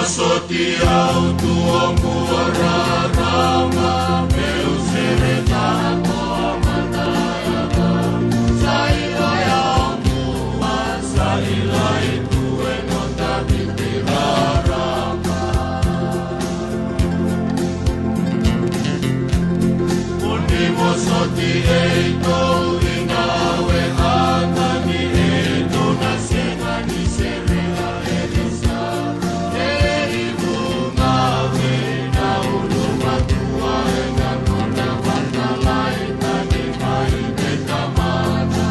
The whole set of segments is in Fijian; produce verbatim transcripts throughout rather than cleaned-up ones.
Soti au tu o mua rarama, meu sere tana ko a mataiaka. Sa i oya o mua, sa i lai tu e noda viti rarama. Oni vosoti eitou ina we ata ni eitou na sega ni sere a eresa. Ei vunga we na ulumatua e na nona vatalai tani mai me tamata.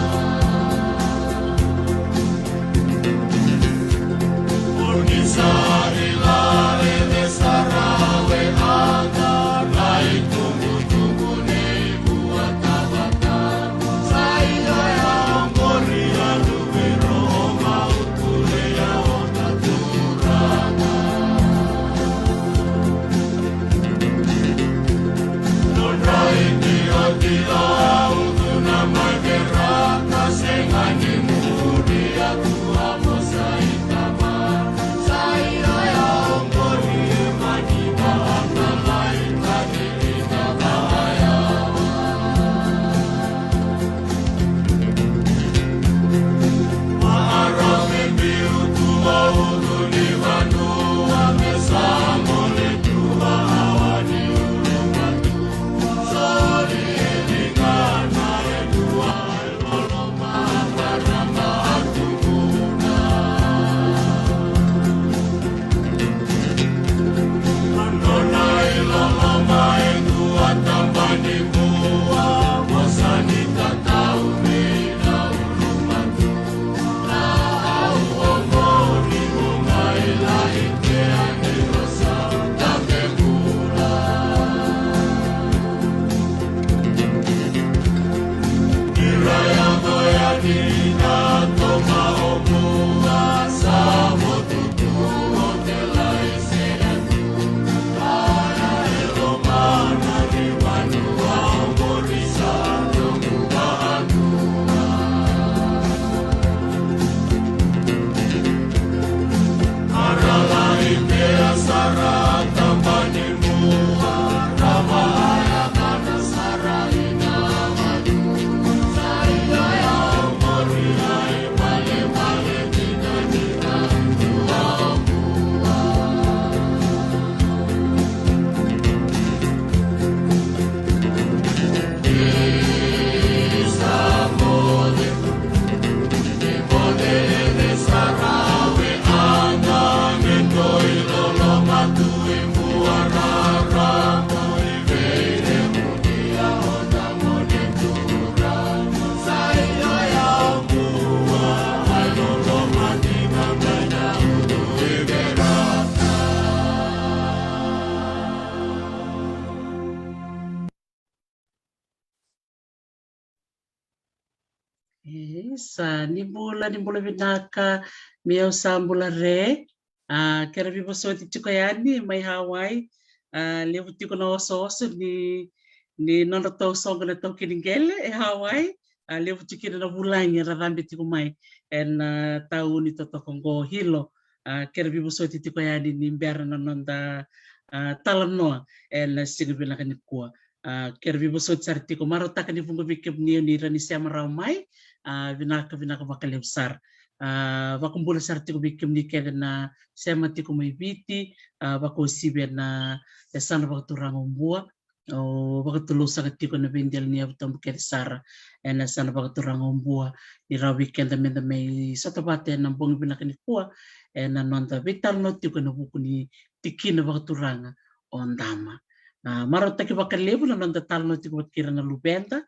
Isa, ni bula, ni bula vinaka, meu sa bula re. A, kera veivosoti tiko yani mai Hawaii. A, levu tiko na osooso ni, ni nodratou soqo na taukei ni qele e Hawaii. A, levu tiko kina na vulagi era cabe tiko mai ena, a, tauni totoka oqo Hilo. A, kera veivosoti tiko yani ni bera na noda, a, talanoa ena siga vinaka nikua. A, kera veivosoti sara tiko, marautaka ni vuqa vei kemuni o ni rawa ni sema rawa mai. A, vinaka, vinaka vakalevu sara. A, vakabula sara tiko vei kemuni kece na sema tiko mai Viti, a, vakauasivi ena yasana vakaturaga o Bua. O vakatulou saka tiko na veidela ni yavu tabu kece sara ena yasana vakaturaga o Bua, ni rawa vei keda meda mai sota vata ena bogi vinaka nikua ena noda veitalanoa tiko ena vuku ni tikina vakaturaga o Dama. A, marautaki vakalevu na noda talanoa tiko vata kei ira na luveda.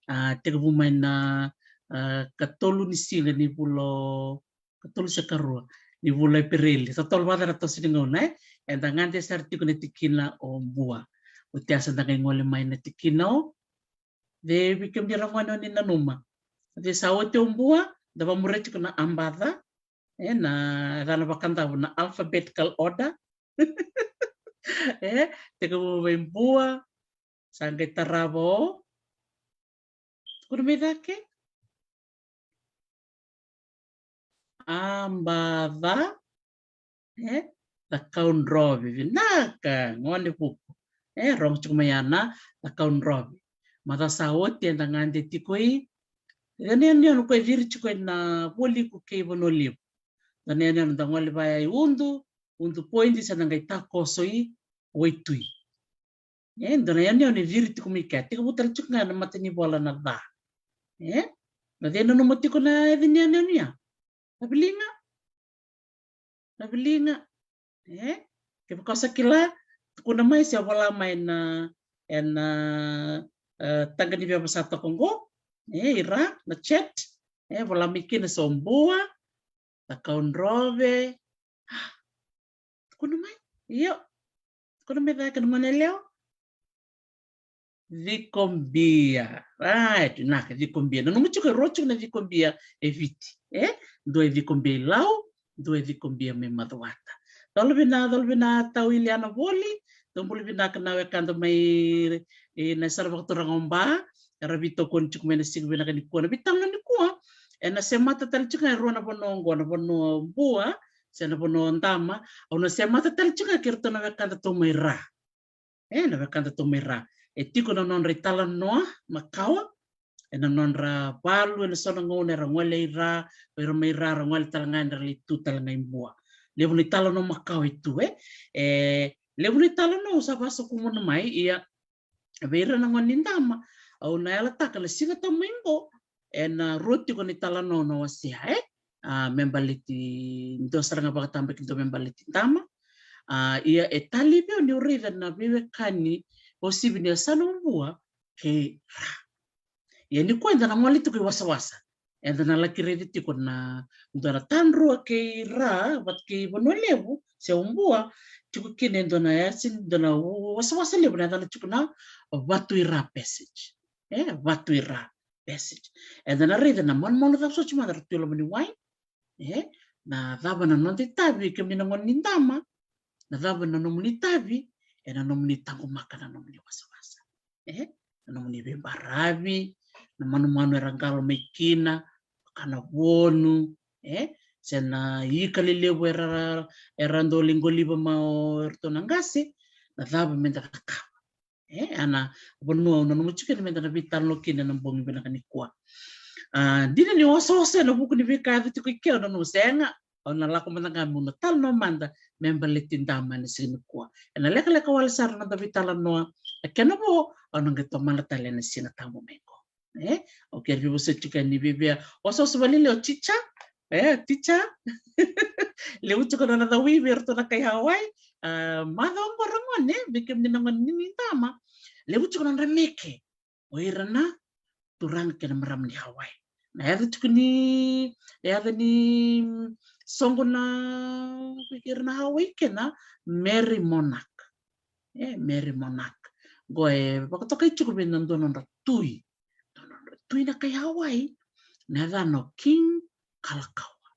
A, tekivu mai na, a, katolu ni siga ni vula o, katolu se karua ni vula o Epereli. Totolo vata na toso ni gauna, e? Eda gade sara tiko na tikina o Bua. Oti ya sa da qai gole mai na tikina o, vei kemuni ra gone o ni nanuma. Oti sa oti o Bua, da vamuria tiko na Abaca, e, na yacana vakadavu na alphabetical order. E, tekivu mai Bua, sa qai tarava o, tukuna mai cake. Abaca, e, Cakaudrove, vinaka, gone vuku. E, rogo tiko mai ya na Cakaudrove. Macawa sa oti eda gade tiko i. Eda na yanuyanu ko e ciri tiko ena Vualiku kei Vanua Levu. Da na yanuyanu da gole vaya i Udu, Udu Point, se da qai takoso i Waitui. E, dua na yanuyanu e ciri tiko mai kea, tekivu tale tiko ga na matanivola na ca. E, na cei nanuma tiko na yaca ni yanuyanu ya? Laviliga. Laviliga. E, kevaka o sa kila, tukuna mai se vola mai na, ena, e, taqa ni veva sa toka qo. E, i ra, na chat. E, vola mai kina se o Bua, Cakaudrove. Tukuna mai. Io. Tukuna mai cake na gone yalewa. Cikobia. Right, vinaka, Cikobia. Nanuma tiko e rua tiko na Cikobia e Viti. E? Dua e Cikobia i Lau, dua e Cikobia mai Macuata. Colo vina, colo vina tau Iliana Voli. Dou bula vinaka na wekada mai, e, na sara vakaturaga o Ba. Era veitokoni tiko mai na siga vinaka nikua. Na veitalanoa nikua, ena semata tale tiko ga e rua na vanua oqo, na vanua o Bua se na vanua o Dama. Au na semata tale tiko ga kei iratou na wekadatou mai Ra. E, na wekadatou mai Ra. E tiko na nodra italanoa makawa ena nodra valu, ena so na gauna era gole i Ra, o ira mai Ra ra gole tale ga, era lai tu tale ga i Bua. Levu na italanoa makawa e tu, e. E, levu na italanoa au sa vakasokumuna mai, ia vei ira na gone ni Dama, au na yalataka na siga tabu mai qo, ena rua tiko na italanoa au na wasea, e? A, me baleti dua sara ga vakatabakidua me baleti Dama. A, ia e talevi au niu raica na veiwekani, o sivi ni yasana o Bua kei Ra. Ia nikua eda na gole tiko i wasawasa. Eda na laki raica tiko na dua na tadrua kei Ra vata kei Vanua Levu se o Bua, tiko kina e dua na yasa, dua na wasawasa levu na yacana tiko na Vatuira Passage. E, Vatuira Passage. Eda na raica na manumanu cava soti mada ra tu e loma ni wai. E, na cava na noda itavi, kemuni na gone ni Dama, na cava na nomuni itavi ena nomuni taqomaka na nomuni wasawasa. E, na nomuni veibaravi, na manumanu era qalo mai kina, vaka na vonu, e, se na ika lelevu era, era dau lai qoliva mai o iratou na qase, na cava meda cakava. E, a na vanua au nanuma tiko kina meda na veitalanoa kina ena bogi vinaka nikua. A, dina ni osooso ena vuku ni veika e yaco tiko i ke, au nanuma sega, au na lako mada ga meu na talanoa mada me baleti Dama ena siga nikua. Ena lekaleka wale sara na noda veitalanoa, a kena vo, au na qai tomana tale ena siga tabu mai qo. E, au kere vei vosoti tiko ni vevea. Osooso vale o Ticha. E, Ticha. Levu tiko na nona cawi vei iratou na kai Hawaii. A, macawa oqo ra gone, vei kemuni na gone ni Dama. Levu tiko na nodra meke o ira na turaga kei na marama ni Hawaii. Na yaca tiko ni, yaca ni, mm, soqo na, vei ira na Hawaii kei na Merry Monarch. E, Merry Monarch. Qo e vakatokai tiko vei na dua na nodra tui. Dua na nodra tui na kai Hawaii. Na yacana o King Kalakaua.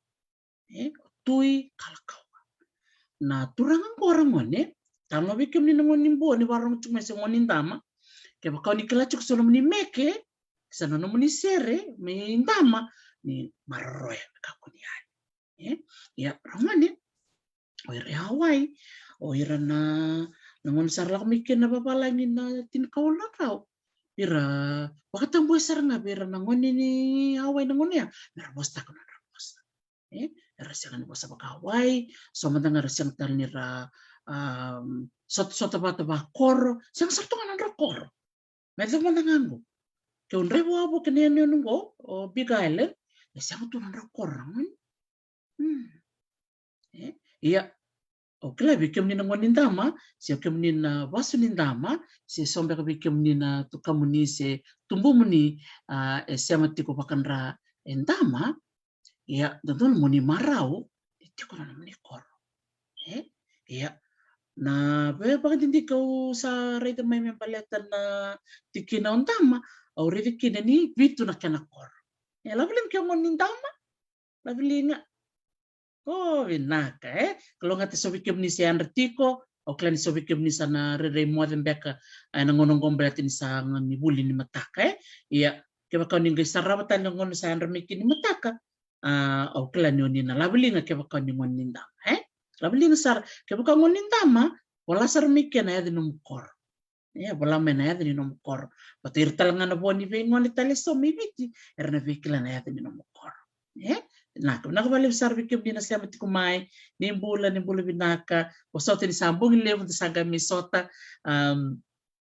E, o Tui Kalakaua. Na turaga qo ra gone, talanoa vei kemuni na gone ni Bua ni vakarorogo tiko mai se gone ni Dama. Kevaka o ni kila tiko so nomuni meke, se na nomuni sere mai Dama, ni maroroya me kakua ni yali. E, ia, ra gone, o ira e Hawaii, o ira na, na gone sa ra lako mai kina na vavalagi na tinikawalu na drau. Ira vakatabui sara ga vei ira na gone ni Hawaii na gone ya, me ra vosataka na nodra vosa. E, era sega ni vosa vaka Hawaii, so mada ga era sega tale ni ra, um, sot-, sotasotavataka vakoro, sega sara tu ga na nodra koro. Me yacova mada ga qo. Ke o draiva wavoki ena yanuyanu qo, o Big Island, e sega tu na nodra koro, hmm. Hmm. E, ia, au kila vei kemuni na gone ni Dama, se o kemuni na vasu ni Dama, se so beka vei kemuni na tukamuni se tubumuni, a, e sema tiko vakadra e Dama, ia, dodonu mo ni marau ni tiko na nomuni koro. E? Ia, na veivakadidike au sa raica mai me baleta na tikina o Dama, au raica kina ni vitu na kena koro. E, laveliga ke o gone ni Dama, laveliga. O, vinaka, e? Kalougata so vei kemuni se yadra tiko, au kila ni so vei kemuni sa na rairai moce beka, e, na gauna oqo baleta ni sa ga ni vuli ni mataka, e? Ia, kevaka o ni qai sarava tale na gauna sa yadra mai kina ni mataka, a, au kila ni o ni na laveliga kevaka o ni gone ni Dama, e? Lava liga sara, kevaka gone ni dama, vola sara mai kina na yaca ni nomu koro. E, vola mai na yaca ni nomu koro. Baleta ira tale ga na vo ni veigone tale eso mai Viti, era na veikila na yaca ni nomu koro. E, vinaka, vinaka vakalevu sara vei kemuni na sema tiko mai, ni bula, ni bula vinaka, vosota ni sa bogi levu da sa qai mai sota, am,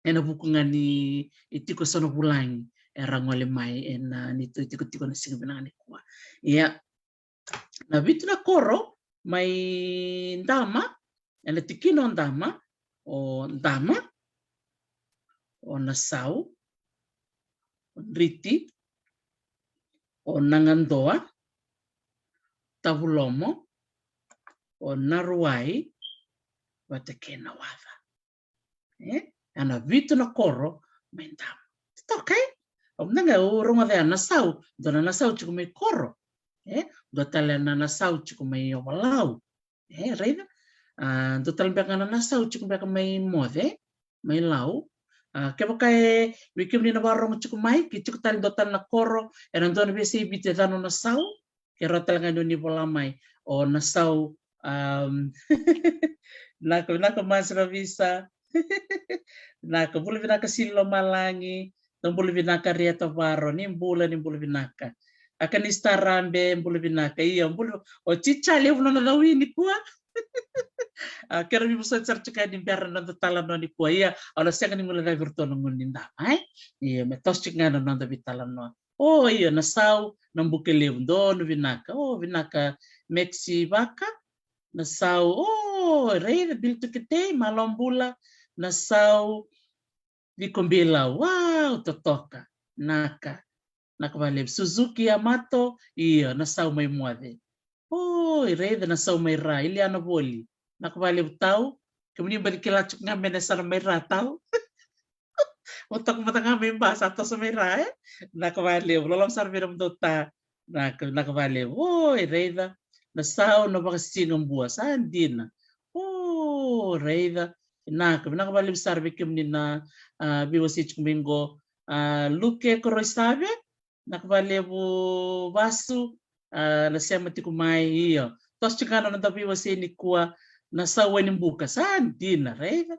ena vuku ga ni tiko eso na vulagi era gole mai ena neitou itikotiko na siga vinaka nikua. Ia, na vitu na koro mai Dama, ena tikina o Dama, o Dama, o Nasau, o Driti, o Nagadoa, Tavulomo, o Naruwai, vata kei Nawaca. E, ena vitu na koro mai Dama. Totoka, e? Au mada ga au rogoca ya Nasau, dua na Nasau tiko mai Koro. E, dua tale na Nasau tiko mai Ovalau. E, raica? A, dua tale beka na Nasau tiko beka mai Moce, mai Lau. A, kevaka e vei kemuni na vakarogo tiko mai, ke tiko tale dua tale na koro ena dua na veiyasai Viti e yacana o Nasau, ke rawa tale ga ni o ni vola mai, o Nasau, am, vinaka, vinaka Mas Ravisa. Vinaka, bula vinaka Sili Lomalagi. Dou bula vinaka Rieta Varo, ni bula, ni bula vinaka. A Kanista Rabe, bula vinaka. Ia, bula, o Cica levu nona cau nikua. A, kerea ni vosoti sara tiko ni bera na noda talanoa nikua. Ia, au na sega ni guilecavi iratou na gone ni Dama, e? Ia, me toso tiko ga na noda veitalanoa. O, io, Nasau, Nabukelevu, donu vinaka. O, vinaka Mexi Vaka, Nasau, o, raica Bili Tuketei, malo bula, Nasau, Viko Bilau, wow, totoka, naka, naka vakalevu. Suzuki Yamato, io, Nasau mai Moce. O, raica Nasau mai Ra, Iliana Voli, naka vakalevu tau, kemuni baci kila tiko ga me na yasana mai Ra tau. Au toka mada ga mai Ba, sa toso mai Ra, e? Naka vakalevu, loloma sara vei nomudou ta. Naka, naka vakalevu. O, e raica. Nasau, na vakasiga Bua, sa dina. O, raica. Naka, vinaka vakalevu sara vei kemuni na, a, veiwasei tiko mai qo. A, Luke Koroisave, naka vakalevu Vasu, a, na sema tiko mai, io. Toso tiko ga na noda veiwasei nikua, Nasau Wainibuka, sa dina, raica.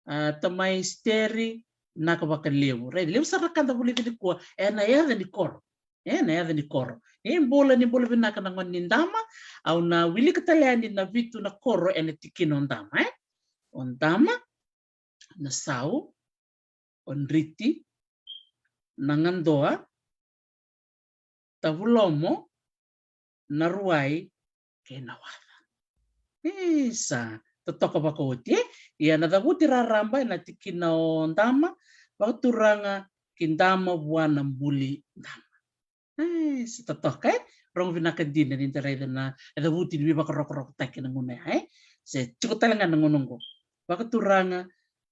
A, Tamai Steri, naka vakalevu. Raica, levu sara na ka da vulica nikua, ena yaca ni koro. Ena yaca ni koro. Ni bula, ni bula vinaka na gone ni Dama, au na wilika tale yani na vitu na koro ena tikina o Dama, e? O Dama, Nasau, o Driti, Nagadoa, Tavulomo, Naruwai, kei Nawaca. Isa, totoka vakaoti, e? Ia na cavuti raraba ena tikina o Dama, vakaturaga ki Dama vua na buli Dama. Isa, totoka, e? Rogo vinaka dina ni da raica na, e, cavuti ni veivakarokorokotaki na gauna ya, e? Se tiko tale ga na gauna oqo. Vakaturaga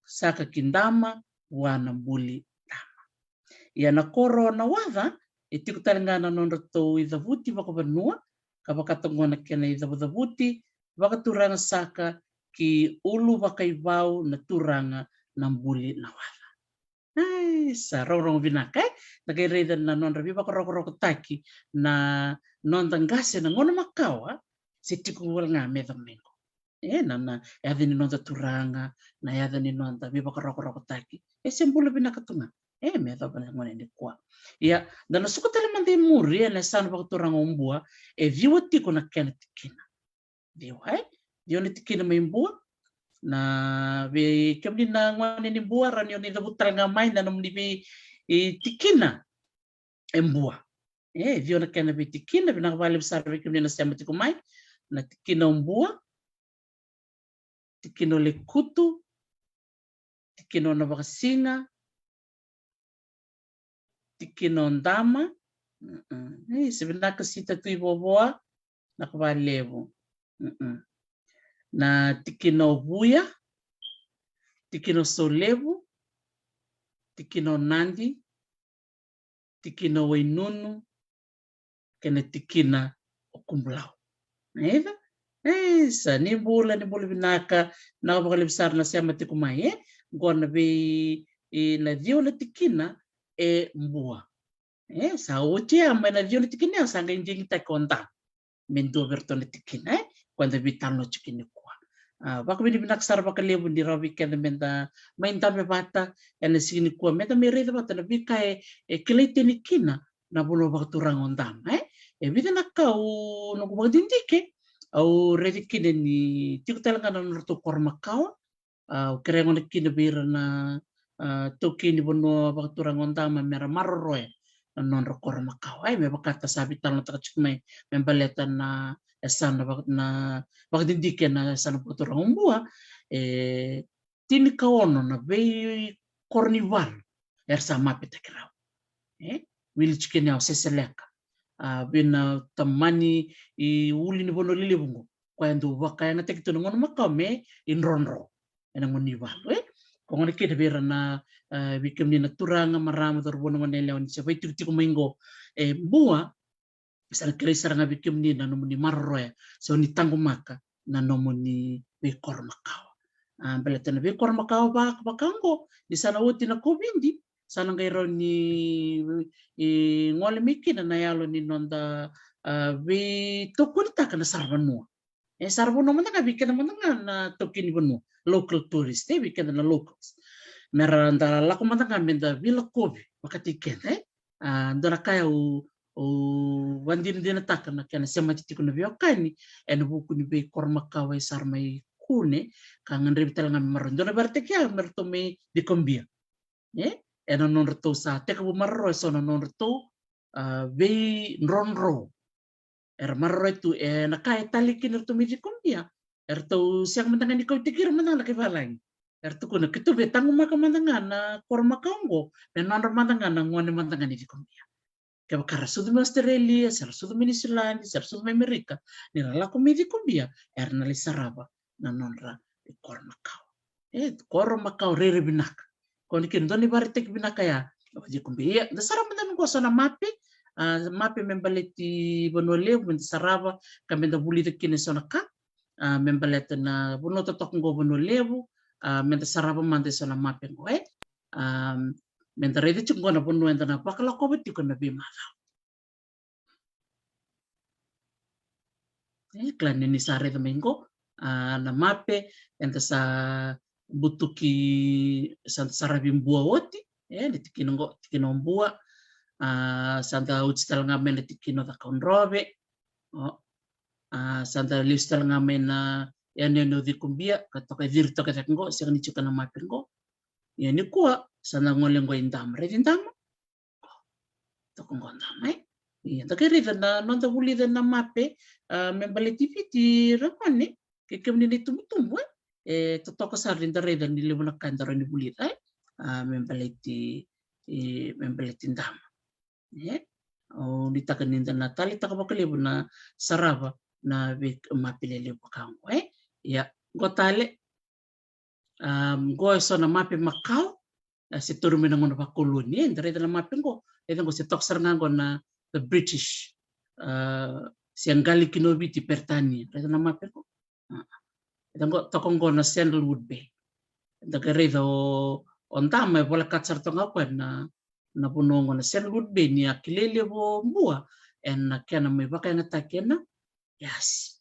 saka ki Dama vua na buli Dama. Ia na koro o Nawaca, e tiko tale ga na nodratou icavuti vakavanua, ka vakatoka na kena icavucavuti vakaturaga saka ki Ulu Vakaivau na turaga na buli Nawaca. Ai, sa rogorogo vinaka, e? Da qai raica na nodra veivakarokorokotaki na noda qase na gauna makawa, se tiko wale ga me cava mai qo. E, na, na yaca ni noda turaga, na yaca ni noda veivakarokorokotaki. E se bula vinaka tu ga. E, me yacova na gauna nikua. Ia, da na suka tale mada i muri, ena yasana vakaturaga o Bua, e ciwa tiko na kena tikina. Ciwa, e? Ciwa na tikina mai Bua. Na vei kemuni na gone ni Bua, rawa ni o ni cavuta tale ga mai na nomuni vei, e, tikina e Bua. E, ciwa na kena veitikina, vinaka vakalevu sara vei kemuni na sema tiko mai. Na tikina o Bua, tikina o Lekutu, tikina o Navakasiga, tikina o Dama. Mm-mm. E, se vinaka Sita Tui Vovoa, naka vakalevu. Mm-mm. Na tikina o Vuya, tikina o Solevu, tikina o Nadi, tikina o Wainunu, kei na tikina o Kubulau. Raica? Isa, ni bula, ni bula vinaka, na vakalevu sara na sema tiko mai, e? Qo na vei, e, na ciwa na tikina e Bua. E, sa oti ya mai na ciwa na tikina ya, sa qai digitaki o Dama me dua vei iratou na tikina, e? Ko da veitalanoa tiko nikua. A, vakavinavinaka sara vakalevu ni rawa vei keda meda mai dabe vata ena siga nikua, meda mai raica vata na veika e, e kilai tani kina na vanua vakaturaga o Dama, e. E vica na ka au, noqu vakadidike, au raica kina ni tiko tale ga na nodratou koro makawa. A, au kerea gona kina vei ira na, a, taukei ni vanua vakaturaga o Dama mera maroroya na nodra koro makawa, e, me vaka da sa veitalanoataka tiko mai me baleta na yasana vaka, na vakadidike na yasana vakaturaga o Bua, e, tinikaono na veikoro ni valu era sa mapetaki rawa. E, wili tiko kina o Seseleka, a, Vinatamani, i Uli ni Vanua Lelevu qo, koya dau vakayagataki tu na gauna makawa me i Drodro ena gauna ni valu, e. Ko gona kina vei ira na, e, vei kemuni na turaga, marama, cauravou, na goneyalewa ni se vakaitikotiko mai qo, e, Bua, sa na kilai sara ga vei kemuni na nomuni maroroya se oni taqomaka na nomuni veikoro makawa. A, baleta na veikoro makawa vaka, vaka oqo, ni sa na oti na COVID, sa na qai rawa ni, e, gole mai kina na yalo ni noda, a, veitokonitaka na saravanua. E, saravanua mada ga vei keda mada ga na taukei ni vanua, local tourist, e, vei keda na locals. Mera da lako mada ga meda veilakovi vakataki keda, e. A, dua na ka au, au vakadinadinataka na kena semati tiko na veiwekani ena vuku ni veikoro makawa e sara mai Kune, ka gadrevi tale ga me maroroi. Dua na vakaraitaki ya me ratou mai Cikobia, e, ena nodratou sa tekivu maroroya eso na nodratou, a, veidrodro. Era maroroya tu, e, na ka e talei kina eratou mai Cikobia, eratou sega mada ga ni kauti ira mada ga na kai valagi. Era tukuna, keitou via taqomaka mada ga na koro makawa oqo me nodra mada ga na gone mada ga ni Cikobia. Kevaka ra sucu mai Australia, se ra sucu mai Niusiladi, se ra sucu mai Amerika, ni ra lako mai Cikobia, era na lai sarava na nodra koro makawa. E, koro makawa rairai vinaka. Ko ni kina dua na ivakaraitaki vinaka ya, o Cikobia. Ia, da sarava mada qo eso na mape, a, mape me baleti Vanua Levu, meda sarava ka meda vulica kina eso na ka, a, me baleta na vanua totoka qo Vanua Levu, a, meda sarava mada eso na mape qo, e. A, meda raica tiko qo na vanua eda na vakalakova tiko ena veimacawa. E, kila ni ni sa raica mai qo, a, na mape, eda sa butuki, sa da saravi Bua oti, e, na tikina qo, tikina o Bua, a, sa da oti tale ga mai na tikina o Cakaudrove, o, a, sa da lesu tale ga mai na yanuyanu o Cikobia, ka toka e ciri toka cake qo, sega ni tiko na mape qo. Ia nikua, sa da gole qo i Dama, raici Dama. Toka qo Dama, e. Ia, da qai raica na noda vulica na mape, a, me baleti Viti, ragone, kei kemuni na itubutubu, e. E totoka sara ni da raica ni levu na ka eda rawa ni vulica, e. A, me baleti, e, me baleti Dama. E, au nuitaka ni da na taleitaka vakalevu na sarava na veimape lelevu vaka oqo, e. Ia, qo tale, a, qo eso na mape makawa, a, se tauri mai na gauna vakoloni, e, da raica na mape qo, raica qo se toka sara ga qo na the British, a, se qali kina o Viti, Peritania, raica na mape qo. A, raica qo, toka qo na Sandalwood Bay. Da qai raica o, o Dama e volekata sara toka ga o koya na, na vanua qo na Sandalwood Bay, ni a kilai levu o Bua ena kena mai vakayagataki ena yasi.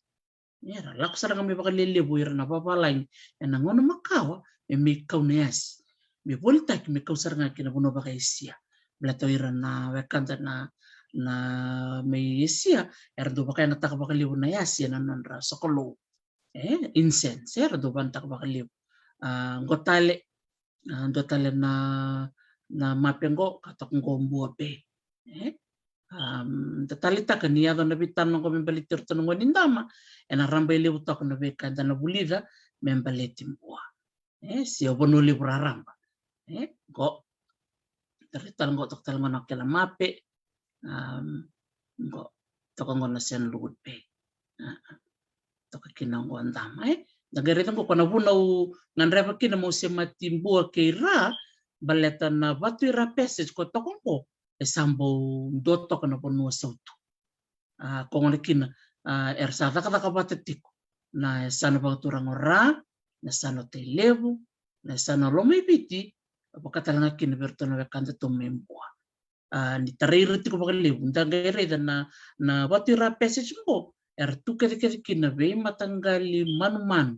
Era lako sara ga mai vakalelevu ira na vavalagi ena gauna makawa me mai kau na yasi, me volitaki me kau sara ga kina vanua vaka-Esia. Baleta o ira na wekada na, na mai Esia, era dau vakayagataka vakalevu na yasi ena nodra sokalou. E, incense, era dau vanataka vakalevu. A, qo tale, a, dua tale na, na mape qo, ka toka qo Bua Bay. E, a, da taleitaka ni yaco na veitano qo me baleti iratou na gone ni Dama, ena rabailevu toka na veika eda na vulica me baleti Bua. E, se o Vanua Levu raraba. E, qo, da raica tale qo, toka tale qo na kena mape. A, qo, toka qo na Sandalwood Bay. A, toka kina qo Dama, e. Da qai raica qo, ko na vuna au gadreva kina meu semati Bua kei Ra, baleta na Vatuira Passage ko toka qo, e sa bau dua toka na vanua sautu. A, ko gona kina, a, era sa cakacaka vata tiko na yasana vakaturaga o Ra, na yasana o Tailevu, na yasana o Lomaiviti, vaka tale ga kina vei iratou na wekadatou mai Bua. A, ni tarai ira tiko vakalevu, da qai raica na, na Vatuira Passage qo, era tu kecekece kina veimataqali manumanu.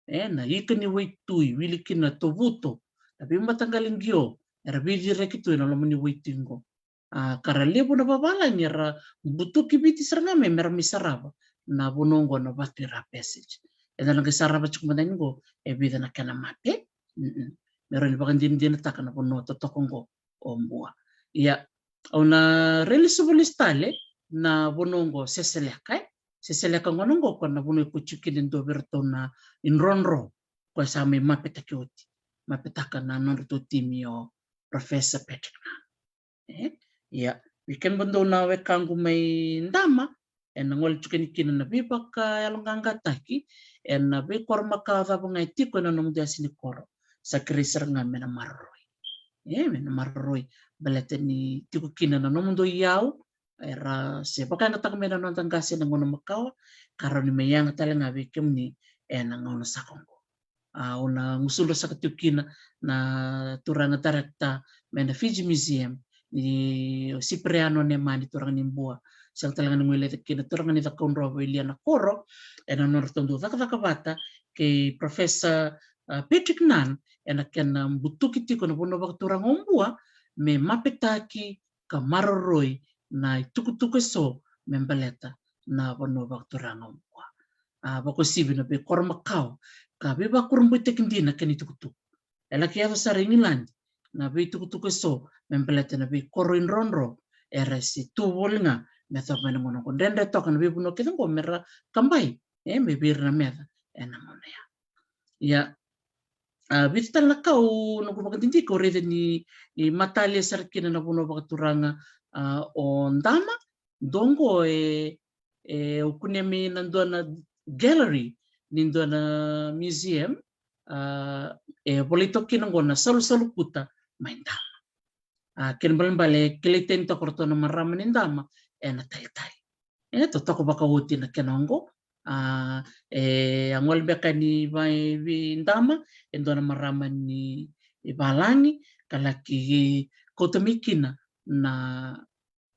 E, na ika ni waitui, wili kina na tovuto, na veimataqali qio era veiciraki tu ena loma ni waitui qo. A, ka ra levu na vavalagi era butuki Viti sara ga mai me ra mai sarava na vanua qo na Vatuira Passage. Eda na qai sarava tiko mada yani qo e vica na kena mape. Mm-mm. Me rawa ni vakadinadinataka na vanua totoka qo o Bua. Ia, au na railesuva lesu tale na vanua qo Seseleka, e. Seseleka gona qo ko na vanua e kua tiko kina e dua vei iratou na idrodro ko e sa mai mapetaki oti, mapetaka na nodratou timi o Professor Patrick Nunn. E, ia, vei kemudou na wekaqu mai Dama, ena gole tiko yani kina na veivakayaloqaqataki ena veikoro makawa cava ga e tiko ena nomudou yasa ni koro. Sa kerei sara ga me na maroroi. E, me na maroroi baleta ni tiko kina na nomudou iyau era se vakayagataka mai na noda qase ena gauna makawa, ka rawa ni mai yaga tale ga vei kemuni ena gauna saka oqo. A, au na gusudra saka tiko kina na turaga director mai na Fiji Museum, ni o Sipriano Nemani, turaga ni Bua. Sega tale ga ni guileca kina turaga ni Cakaudrove, o Ilia Nakoro, ena nodratou dau cakacaka vata kei Professor, a, Patrick Nunn ena kena butuki tiko na vanua vakaturaga o Bua me mapetaki ka maroroi na itukutuku eso me baleta na vanua vakaturaga o Bua. A, vakauasivi na veikoro makawa ka veivakurabuitaki dina kei na itukutuku. E laki yaco sara e Igiladi na veitukutuku eso me baleta na veikoro idrodro era se tu voli ga me yacova mai na gauna oqo. Dredre toka na veivanua kece oqo me ra kabai, e, me vei ira na meca ena gauna ya. Ia, a, vica tale na ka au noqu vakadidike au raica ni, ni matalia sara kina na vanua vakaturaga, a, o Dama. Dua oqo e, e, au kunea mai na dua na gallery ni dua na museum, a, e volai toka kina oqo na salusalu kuta mai Dama. A, kena ibalebale e kilai tani toka o ratou na marama ni Dama ena talitali. E totoka vakaoti na kena oqo. A, e a gole beka ni vei Dama e dua na marama ni valagi ka laki kauta mai kina na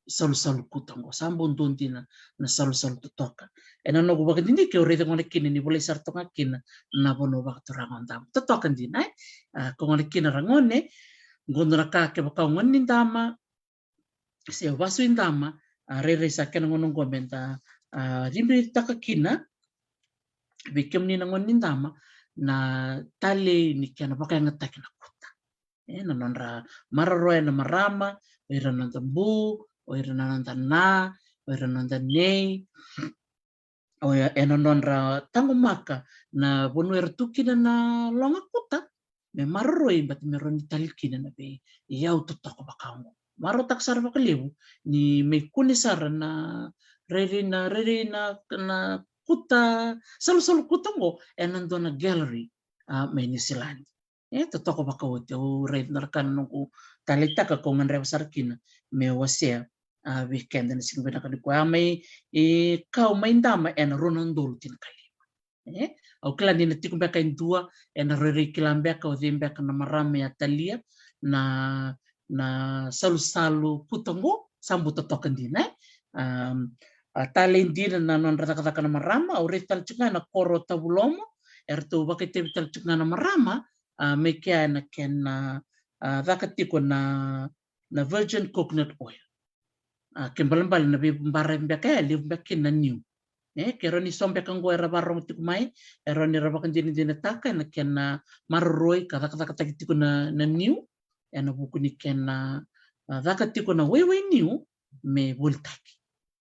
salusalu kuta oqo. Sa bau dua dina na salusalu totoka. Ena noqu vakadidike au raica gona kina ni volai sara toka ga kina na vanua vakaturaga o Dama. Totoka dina, e? A, ko gona kina ra gone, qo dua na ka kevaka o gone ni Dama se o vasu i Dama, a, rairai sa kena gauna oqo me da, a, ribitaka kina vei kemuni na gone ni Dama na talei ni kena vakayagataki na kuta. E, na nodra maroroya na marama, o ira na noda bu, o ira na noda na, o ira na noda nei, o ya, ena nodra taqomaka na vanua era tu kina na loga kuta me maroroi, baleta me rawa ni tali kina na veiyau totoka vaka oqo. Marautaka sara vakalevu ni mai kune sara na rairai na, rairai na, na kuta, salusalu kuta oqo ena dua na gallery, a, mai Niusiladi. E totoka vakaoti. Au raica na ka na noqu taleitaka kau gadreva sara kina meu wasea, a, vei keda na siga vinaka nikua. A, mai, e, kau mai Dama ena rua na udolu tinikalima. E, au kila ni na tiko beka e dua ena rairai kila beka o cei beka na marama e a talia na, na salusalu kuta oqo. Sa bau totoka dina, e. Am, a, talei dina na nodra cakacaka na marama. Au raica tale tiko ga ena koro Tavulomo, eratou vakaitavi tale tiko ga na marama, a, me kea ena kena, a, caka tiko na, na virgin coconut oil. A, ke balebale na veibaravi beka ya, levu beka kina na niu. E, ke rawa ni so beka oqo era varogo tiko mai, e rawa ni ra vakadinadinataka ena kena maroroi ka cakacakataki tiko na, na niu, ena vuku ni kena, a, caka tiko na waiwai niu me volitaki.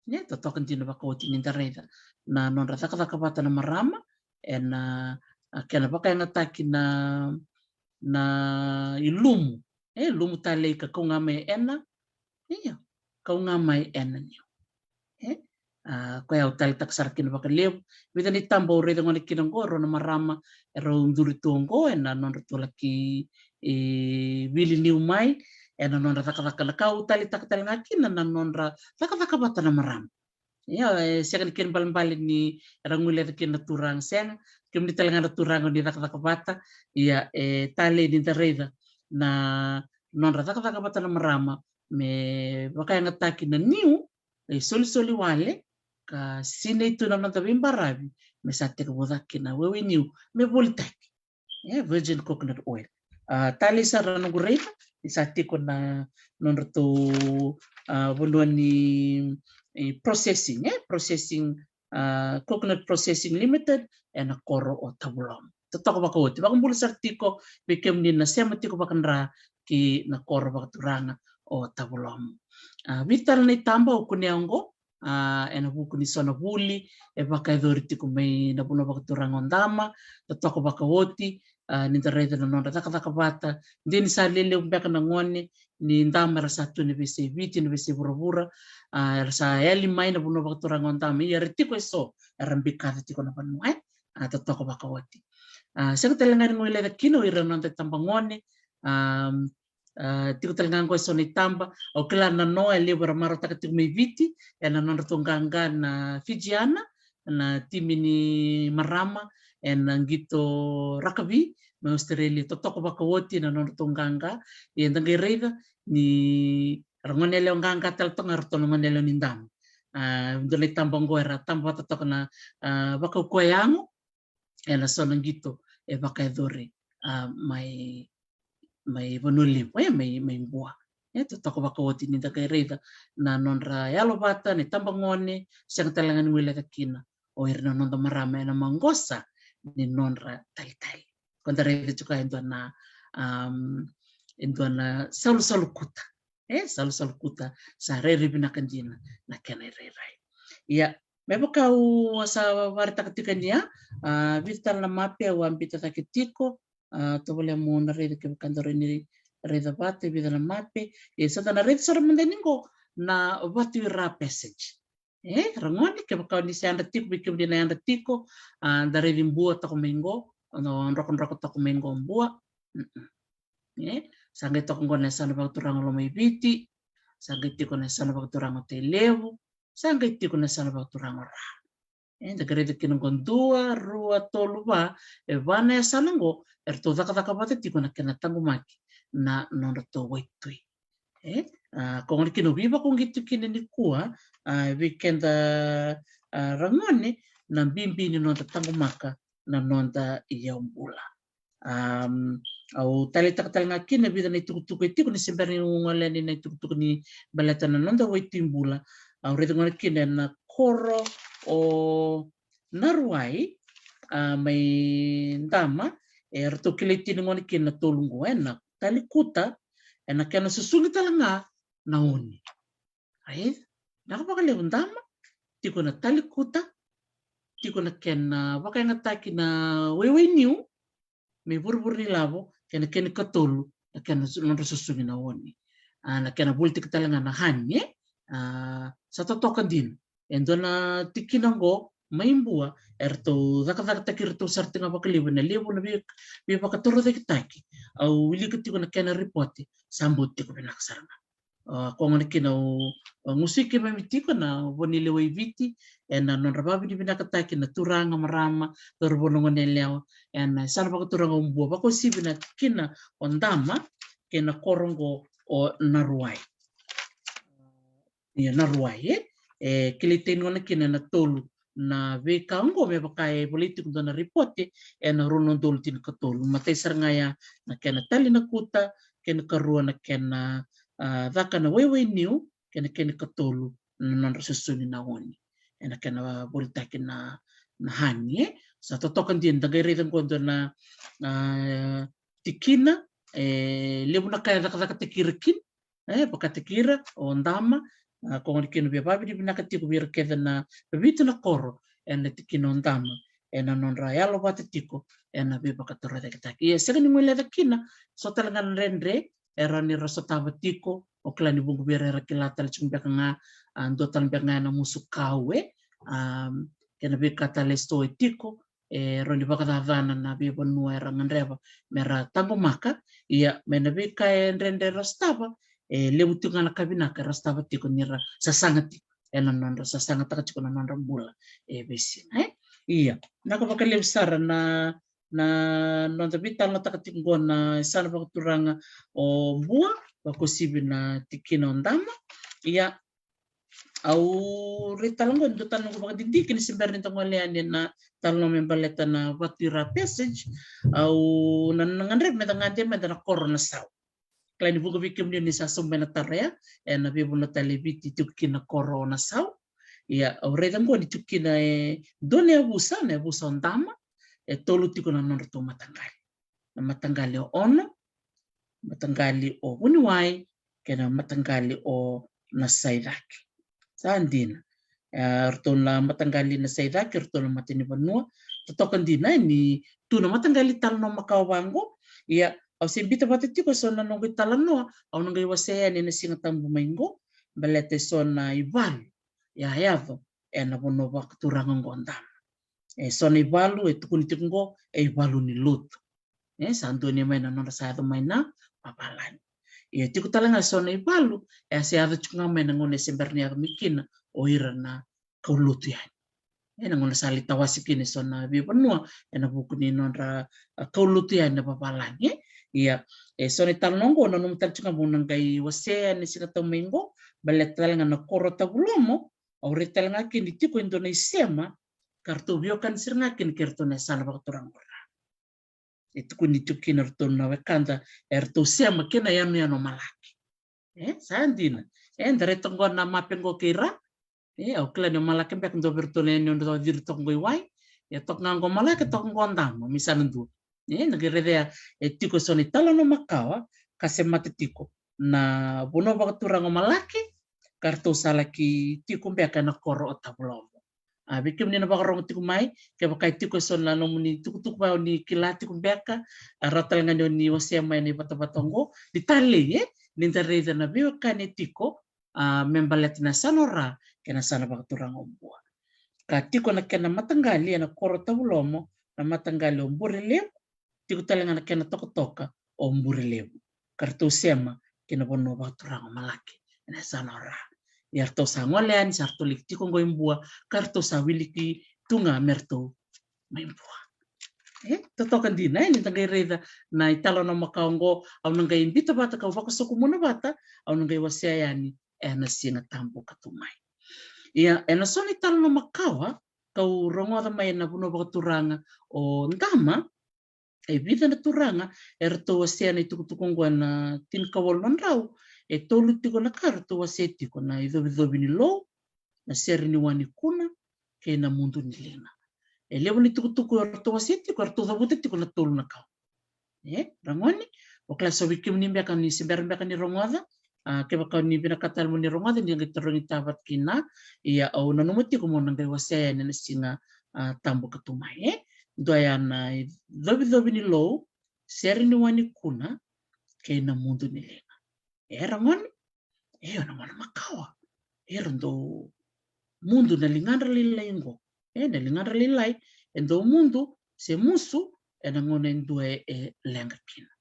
E totoka dina vakaoti ni da raica na nodra cakacaka vata na marama ena, a, kena vakayagataki na, na ilumu. E, lumu talei ka kau ga mai ena, ia, kau ga mai ena niu. E, a, koya au taleitaka sara kina vakalevu. Vica na itaba au raica gona kina oqo, rua na marama erau duri tu oqo ena nodratou laki, e, wili niu mai ena nodra cakacaka. Na ka au taleitaka tale ga kina na nodra cakacaka vata na marama. Ia, e sega ni kena ibalebale ni era guileca kina na turaga, sega. Kemuni tale ga na turaga ni cakacaka vata, ia, e talei ni da raica na nodra cakacaka vata na marama me vakayagataki na niu, e solisoli wale, ka sinai tu na noda veibaravi me sa tekivu cake na waiwai niu me volitaki. E, virgin coconut oil. A, talei sara na noqu raica ni sa tiko na nodratou, a, vanua ni, e, processing, e, processing, a, Coconut Processing Limited, ena koro o Tavulomu. Totoka vakaoti, vakabula sara tiko vei kemuni na sema tiko vakadra ki na koro vakaturaga o Tavulomu. A, vica tale na itaba au kunea oqo, a, ena vuku ni so na vuli e vakayacori tiko mai na vanua vakaturaga o Dama. Totoka vakaoti, a, ni da raica na nodra cakacaka vata. De ni sa lelevu beka na gone ni Dama era sa tu ena veiyasai Viti, na veiyasai vuravura, a, era sa yali mai na vanua vakaturaga o Dama, ia era tiko eso, era bikaca tiko na vanua, e? A, totoka vakaoti. A, sega tale ga ni guilecavi kina o ira na noda itabagone, a, a, tiko tale ga oqo eso na itaba, au kila na noa e levu era marautaka tiko mai Viti, ena nodratou qaqa na Fijiana, na timi ni marama ena qito rakavi mai Australia. Totoka vakaoti na nodratou qaqa. Ia da qai raica ni ra gone yalewa qaqa tale toka ga ratou na gone yalewa ni Dama. A, dua na itaba oqo era taba vata toka na, a, vakaukauwa yago, ena so na qito e vakayacori, a, mai, mai Vanua Levu, e, mai, mai Bua. E, totoka vakaoti ni da qai raica na nodra yalo vata na itabagone, sega tale ga ni guilecavi kina o ira na noda marama ena maqosa ni nodra talitali. Ko da raica tiko e dua na, am, e dua na salusalu kuta. E, salusalu kuta, sa rairai vinaka dina na kena irairai. Ia, me vaka au sa vakaraitaka tiko ni a, a, vica tale na mape au a biuta cake tiko, a, tovolea mo na raica kevaka daru na raica vata e vica na mape. Ia, sa da na raica sara mada ni qo na Vatuira Passage. E, ra gone, kevaka ni se yadra tiko, vei kemuni na yadra tiko, a, da raici Bua toka mai qo, na drokadroka toka mai qo Bua. Mm-mm. E, sa qai toka qo na yasana vakaturaga o Lomaiviti, sa qai tiko na yasana vakaturaga o Tailevu, sa qai tiko na yasana vakaturaga o Ra. E, da qai raica kina qo dua, rua, tolu, va, e va na yasana qo eratou cakacaka vata tiko na kena taqomaki na nodratou waitui. E, a, ko gona kina au veivakauqeti tu kina nikua, a, vei keda, a, ra gone, na bibi ni noda taqomaka na noda iyaubula. Am, au taleitaka tale ga kina e vica na itukutuku e tiko ni se bera niu gole yani na itukutuku ni baleta na noda waitui bula. Au raica gona kina ena koro o Naruwai, a, mai Dama, e ratou kilai tini gona kina na tolu qo, ena talikuta, ena kena susugi tale ga na oni. Ai, na ka vakalevu Dama, tiko na talikuta, tiko na kena vakayagataki na waiwai niu, me vurevure ni lavo, kei na kena ikatolu, na kena su-, nodra susugi na oni. A, na kena volitaki tale ga na hani, e? A, sa totoka dina. E dua na tikina qo, mai Bua, eratou cakacakataki iratou sara tiko ga vakalevu, na levu na vei-, veivakatorocaketaki. Au wilika tiko na kena ripote, sa bau tiko vinaka sara ga. A, ko gona kina au, au gusu i keimami tiko na vo ni lewe i Viti, ena nodra vakavinavinakataki na turaga, marama, cauravou, na gone yalewa, ena yasana vakaturaga o Bua, vakauasivi na tikina o Dama, kei na koro qo o Naruwai. Ia, Naruwai, e? E kilai tini gona kina na tolu na veika qo, me vaka e volai tiko dua na ripote ena rua na udolu tinikatolu. Matai sara ga ya na kena tali na kuta, kena ikarua na kena, a, caka na waiwai niu, kena, kena ikatolu na nodra susugi na oni. Ena kena volitaki na, na hani, e? Sa totoka dina, da qai raica qo dua na, a, tikina, e levu na ka e cakacakataki ira kina, e, vakataki ira o Dama, a, ko gona kina via vakavinavinaka tiko vei ira kece na vitu na koro ena tikina o Dama, ena nodra yalo vata tiko ena veivakatorocaketaki. Ia, sega ni guileca kina, so tale ga na dredre e rawa ni ra sotava tiko, o kila ni vuqa vei ira era kila tale tiko beka ga, a, dua tale beka ga ena musu kau, e, a, kei na veika tale eso e tiko, e rawa ni vakacacana na veivanua era gadreva me ra taqomaka. Ia, mai na veika e dredre era sotava, e levu tiko ga na ka vinaka era sotava tiko ni ra sasaga tiko ena nodra sasagataka tiko na nodra bula e veisiga, e? Ia, na ka vakalevu sara na, na noda veitalanoataka tiko qo na yasana vakaturaga o Bua, vakauasivi na tikina o Dama. Ia, au rai tale qo, dua tale noqu vakadidike ni se bera ni da gole yani na talanoa me baleta na Vatu i Ra Passage. Au na, na gadreva me da gade meda na koro Nasau. Kila ni vuqa vei kemuni ni sa sobu mai na tara ya, e na veivanua tale e Viti tiko kina na koro o Nasau. Ia, au raica qo ni tiko kina e dua na yavusa, na yavusa o Dama, e tolu tiko na nodratou mataqali. Na mataqali o Ono, mataqali o Vuniwai, kei na mataqali o Nasaicake. Sa dina. E, ratou na mataqali Nasaicake, ratou na matanivanua. Totoka dina, e, ni tu na mataqali talanoa makawa vaqo. Ia, au se biuta vata tiko eso na noqu italanoa, au na qai wasea yani ena Siga Tabu mai qo, baleta eso na ivalu e a yaco ena vanua vakaturaga qo o Dama. E so na ivalu e tukuni tiko qo e ivalu ni lotu. E sa donuya mai na nodra sa yaco mai na vavalagi. Ia tiko tale ga eso na ivalu e a se yaco tiko ga mai na gauna e se bera ni yaco mai kina o ira na kaulotu yani. E na gauna sa lai tawase kina eso na veivanua ena vuku ni nodra, a, kaulotu yani na vavalagi. Ia, eso na italanoa qo, nanuma tale tiko ga meu na qai wasea ena Siga Tabu mai qo, baleta tale ga na koro Tavulomo, au raica tale ga kina ni tiko e dua na isema ka ratou veiwekani sara ga kina kei ratou na yasana vakaturaga o Ra. E tukuni tiko kina ratou na wekada, e ratou sema kei na yanuyanu o Malaki. E sa dina. E da raica qo na mape qo kei Ra. E au kila ni o Malaki beka dua vei ratou na yanuyanu dau ciri toka qo i wai. E toka ga qo Malaki, toka qo Dama, me sa na dua. E na qai raica e tiko eso na italanoa makawa ka se mate tiko na vanua vakaturaga o Malaki, ka ratou sa laki tiko beka ena koro o Tavulomo. A, vei kemuni na vakarogo tiko mai, kevaka e tiko eso na nomuni tukutuku vaka o ni kila tiko beka, a, rawa tale ga ni o ni wasea mai na ivatavata oqo, ni talei, e, ni da raica na veiwekani e tiko, a, me baleta na yasana o Ra kei na yasana vakaturaga o Bua. Ka tiko na kena mataqali ena koro Tavulomo na mataqali o Burelevu, tiko tale ga na kena tokatoka o Burelevu, ka ratou sema kei na vanua vakaturaga o Malaki ena yasana o Ra. Ia ratou sa gole yani, sa ratou liki tiko qo i Bua, ka ratou sa wiliki tu ga me ratou mai Bua. E totoka dina, e, ni da qai raica na italanoa makawa oqo, au na qai biuta vata kau vakasokumuna vata, au na qai wasea yani ena Siga Tabu ka tu mai. Ia, ena so na italanoa makawa kau rogoca mai ena vanua vakaturaga o Dama, e vica na turaga eratou wasea na itukutuku oqo ena tinikawalu na drau. E tolu tiko na ka eratou wasea tiko: na icovicovi ni lou, na sere ni wa ni kuna, kei na mudu ni liga. E levu ni tukutuku eratou wasea tiko, eratou cavuta tiko na tolu na ka. E, ragone, o kila so vei kemuni beka ni se bera beka ni rogoca, a, kevaka ni vinakata tale mo ni rogoca, ni qai tarogi tavata kina. Ia au nanuma tiko mo na qai wasea yani ena Siga, a, Tabu ka tu mai, e. Dua ya na icovicovi ni lou, sere ni wa ni kuna, kei na mudu ni liga. E, ragone, e, o na gauna makawa era dau mudu na ligadra lailai qo. E, na ligadra lailai e dau mudu se musu ena gauna e dua e, e leqa kina.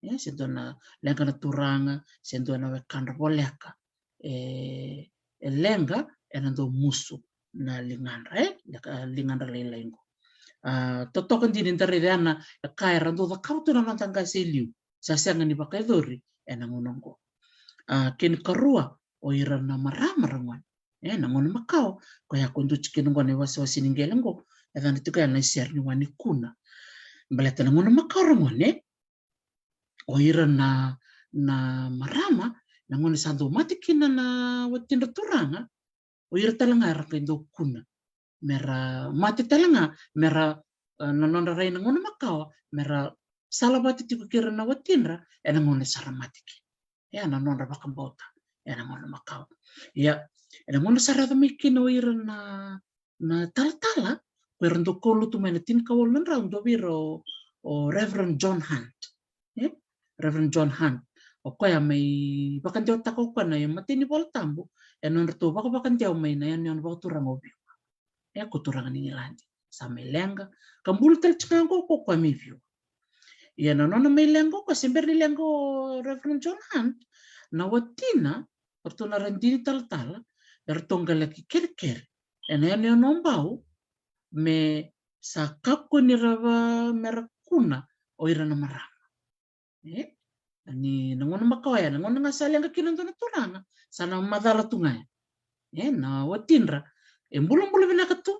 E, se dua na leqa na turaga, se dua na wekadra voleka. E, e leqa ena dau musu na ligadra, e, leqa, ligadra lailai qo. A, totoka dina ni da raica ya na ka era dau cakava tu na noda qase e liu. Sa sega ni vakayacori ena gauna oqo. A, kena ikarua, o ira na marama, ragone. E, na gauna makawa, koya ko duti kina oqo na iwasewase ni qele oqo, e yacana tiko ya na isere ni wa ni kuna. Baleta na gauna makawa, ragone, o ira na, na marama, na gauna sa dau mate kina na watidra turaga, o ira tale ga era qai dau kuna mera mate tale ga, mera, e, na nodra rai na gauna makawa, mera salavata tiko kei ira na watidra ena gauna sa ra mate kina. Ia na nodra vakabauta ena gauna makawa. Ia, ena gauna sa ra yaco mai kina o ira na, na talatala, ko era dau kaulotu mai na tinikawalu na drau, dua vei ira o, o Reverend John Hunt. E, Reverend John Hunt. O koya mai vakadewataka o koya na imatai ni Vola Tabu ena nodratou vakavakadewa mai na yanuyanu vakaturaga o Viwa. E, ko turaga ni Igiladi, sa mai leqa ka bula tale tiko ga qo o koya mai Viwa. Ia na nona mai leqa o koya, se bera ni leqa o Reverend John Hunt, na watina, o ratou na radini talatala, eratou qai laki kerekere ena yanuyanu o Bau me sa kakua ni ra va, mera kuna o ira na marama. E, ni na gauna makawa ya, na gauna ga sa leqa kina e dua na turaga, sa na macala tu ga ya. E na watidra e bulabula vinaka tu,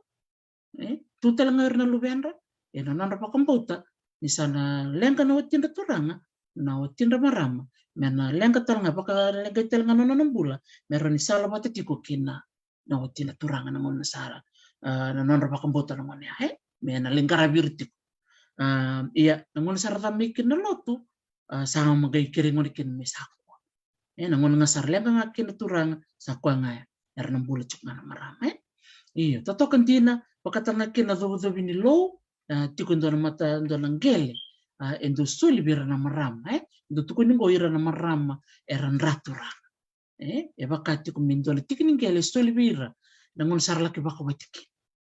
e tu tale ga ira na luvedra, e na nodra vakabauta ni sa na leqa na watidra turaga, na watidra marama, me na leqa tale ga, vakaleqai tale ga na nona bula me rawa ni sala vata tiko kina na watidra turaga na gauna sara, a, na nodra vakabauta na gauna ya, e me na lai qaravi ira tiko. A, ia na gauna sara ca mai kina na lotu, a, sa ma qai kerei gona kina me sa koya. E na gauna ga sara leqa ga kina turaga, sa koya ga ya era na bula tiko ga na marama, e. Io, totoka dina, vakataka ga kina na covicovi ni lou, a, tiko e dua na mata, dua na qele, a, e dau soli vei ira na marama, e dau tukuni qo ira na marama era dra turaga. E, e vaka tiko me dua na tiki ni qele e soli vei ira na gauna sara laki vakawati kina.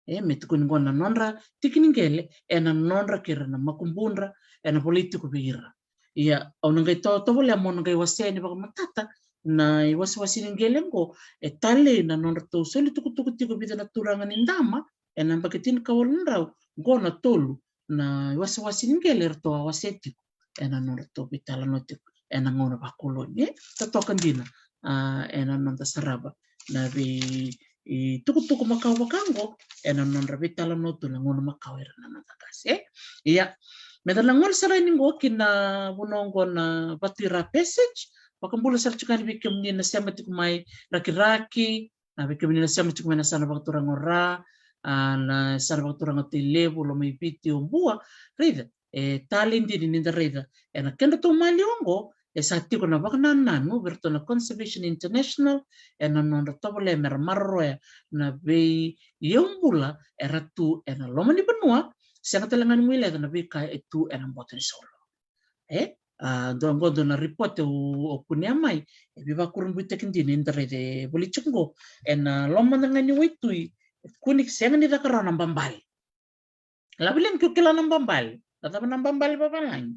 E me tukuni qo na nodra tiki ni qele e na nodra kei ira na makubudra, e na volai tiko vei ira. Ia au na qai to, tovolea mo na qai wasea ni vakamatata na iwasewase ni qele qo, e talei na nodratou soli tukutuku tiko vica na turaga ni dama e na baki tinikawalu na drau. Qo na tolu na iwasewase ni qele eratou a wasea tiko e na nodratou veitalanoa tiko e na gauna vakoloni, e. Totoka dina, a, e na noda sarava na vei, i tukutuku makawa vaka qo e na nodra veitalanoa tu na gauna makawa ira na noda qase, e. Ia, me da na gole sara yani qo ki na vanua qo na Vatuira Passage. Vakabula sara tiko yani vei kemuni na sema tiko mai Rakiraki, a, vei kemuni na sema tiko mai na yasana vakaturaga o Ra, a, na yasana vakaturaga o Tailevu, Lomaiviti, Obua, raica, e talei dina ni da raica e na kedratou maliwa qo e sa tiko na vakanananu vei iratou na Conservation International e na nodra tovolea me ra maroroya na veiyaubula era tu e na loma ni vanua, sega tale ga ni guileca na veika e tu e na boto ni saulou. E, a, dua qo dua na ripote au, au kunea mai, e veivakurabuitaki dina ni da raica e voli tiko qo e na loma mada ga ni waitui, e kua ni sega ni caka rawa na babale. Lavelagi ke o kila na babale, na cava na babale vavalagi?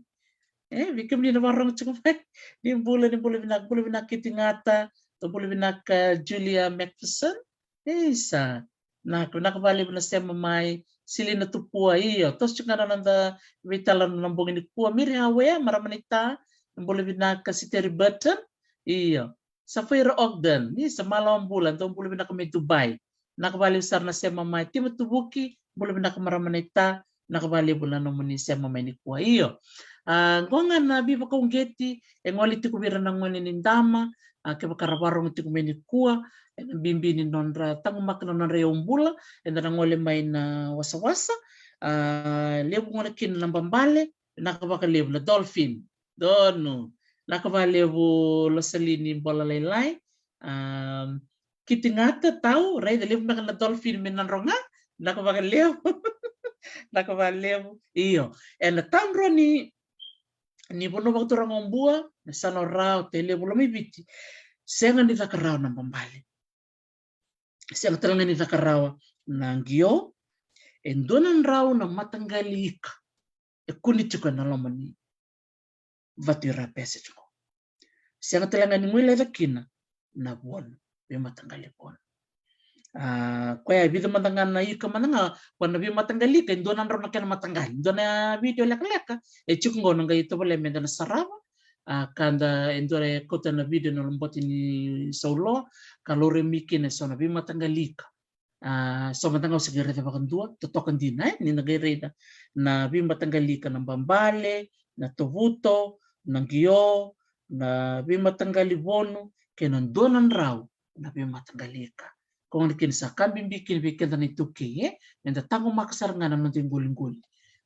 E, vei kemuni na vakarorogo tiko mai, ni bula, ni bula vinaka, bula vinaka Kiti Gata, tou bula vinaka Julia Macpherson. Isa, na, vinaka vakalevu na sema mai, Silina Tupua, io, toso tiko ga na noda veitalanoa na bogi nikua. Miri Hawea, marama naita, bula vinaka. Siteri Burton, io. Safaira Ogden, isa, malo bula, dou bula vinaka mai Dubai. Vinaka vakalevu sara na sema mai. Tima Tuvuki, bula vinaka marama naita, vinaka vakalevu na nomuni sema mai nikua. Io. A, qo ga na veivakauqeti e gole tiko vei ira na gone ni dama, a, kevaka ra vakarorogo tiko mai nikua e na bibi ni nodra taqomaki na nodra yaubula, eda na gole mai na wasawasa. A, levu gona kina na babale, vinaka vakalevu na dolphin. Donu. Vinaka vakalevu Losalini Bola Lailai. A, Kiti Gata, tau, raica levu beka na dolphin me Nadroga. Vinaka vakalevu. Vinaka vakalevu. Io. E na tadro ni, ni vanua vakaturaga o Bua, na yasana o Ra, o Tailevu, Lomaiviti, sega ni caka rawa na babale. Sega tale ga ni caka rawa na qio. E dua na drau na mataqali ika e kune tiko e na loma ni Vatuira Passage qo. Sega tale ga ni guileca kina na vonu, veimataqali vonu. A, koya e vica mada ga na ika mada ga, koya na veimataqali ika, e dua na drau na kena mataqali. Dua na vidio lekaleka e tiko qo, na qai tovolea me da na sarava. A, ka da, e dua e kauta na vidio na Lobote ni Saulo, ka laurai mai kina e so na veimataqali ika. A, so mada ga au se qai raica vakadua, totoka dina, e, ni da qai raica na veimataqali ika, na babale, na tovuto, na qio, na veimataqali vonu, kei na dua na drau na veimataqali ika. Koya gona kina sa ka bibi kina vei keda na iTaukei, e, me da taqomaka sara ga na noda iqoliqoli.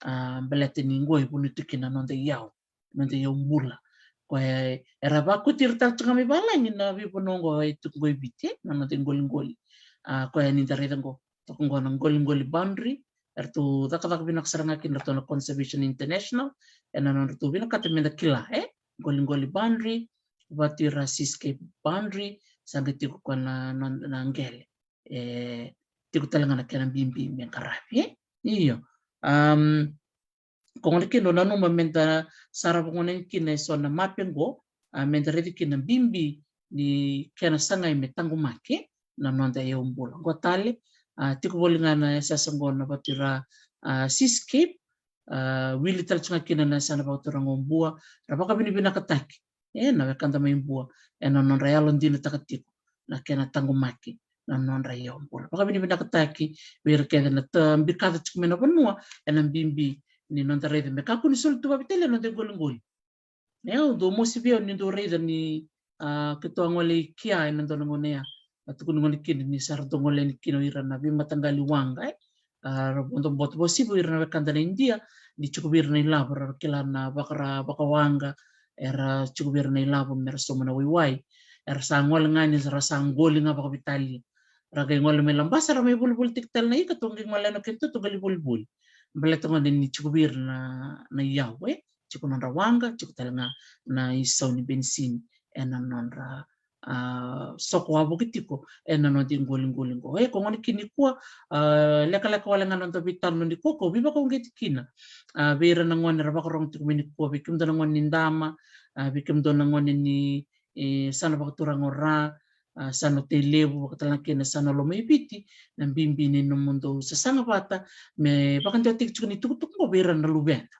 A, baleta ni qo e vanua tu kina na noda iyau, noda iyau bula. Koya era vakoti ira tale tu ga mai valagi na veivanua qo e tu qo i Viti, e, na noda iqoliqoli. A, koya ni da raica qo, toka qo na qoliqoli boundary, eratou cakacaka vinaka sara ga kina ratou na Conservation International e na nodratou vinakata me da kila, e, qoliqoli boundary, Vatuira Seascape boundary, sa qai tiko koya na, na, na qele. E tiko tale ga na kena bibi me qaravi, e? Io. Am, koya gona kina au nanuma me da sarava gona kina e so na mape qo, a, me da raica kina na bibi ni kena sagai me taqomaki na noda iyau bula. Qo tale, a, tiko voli ga na yasayasa qo na Vatuira, a, Seascape, a, wili tale tu ga kina na yasana vakaturaga o Bua, ra vakavinavinakataki e na wekada mai Bua e na nodra yalodinataka tiko na kena taqomaki na nodra iyau bula. Vakavinavinakataki vei ira kece na tabirikata tiko mai na vanua ena bibi ni noda raica me kakua ni soli tu vakaveitalia na noda iqoliqoli. E, au dau mosi vei au ni dau raica ni, a, keitou a gole i kea ena dua na gauna ya. A tukuni gole kina ni sa ra dau gole yani kina o ira na veimataqali waqa, e. A, ra vodo boto vakauasivi o ira na wekada na Idia, ni tiko vei ira na ilavo, ra kila na vakara, vakawaqa, era tiko vei ira na ilavo me ra sauma na waiwai. Era sa gole ga ni ra sa qoli ga vakaveitalia. Ra qai gole mai Labasa, ra mai volivolitaki tale na ika, tou qai gole yani o keitou, tou qai lai volivoli. Baleta gona ni tiko vei ira na, na iyau, e. Tiko nodra waqa, tiko tale ga na isau ni benisini ena nodra, a, soko wavoki tiko ena noda iqoliqoli qo. E, ko gona kina nikua, a, lekaleka wale ga na noda veitalanoa nikua, ko veivakauqeti kina, a, vei ira na gone era vakarorogo tiko mai nikua, vei kemudou na gone ni Dama, a, vei kemudou na gone ni, e, Yasana Vakaturaga o Ra, a, Yasana o Tailevu, vakatalega kina Yasana o Lomaiviti, na bibi ni nomudou sasaga vata me vakadewataki tiko na itukutuku qo vei ira na luveda.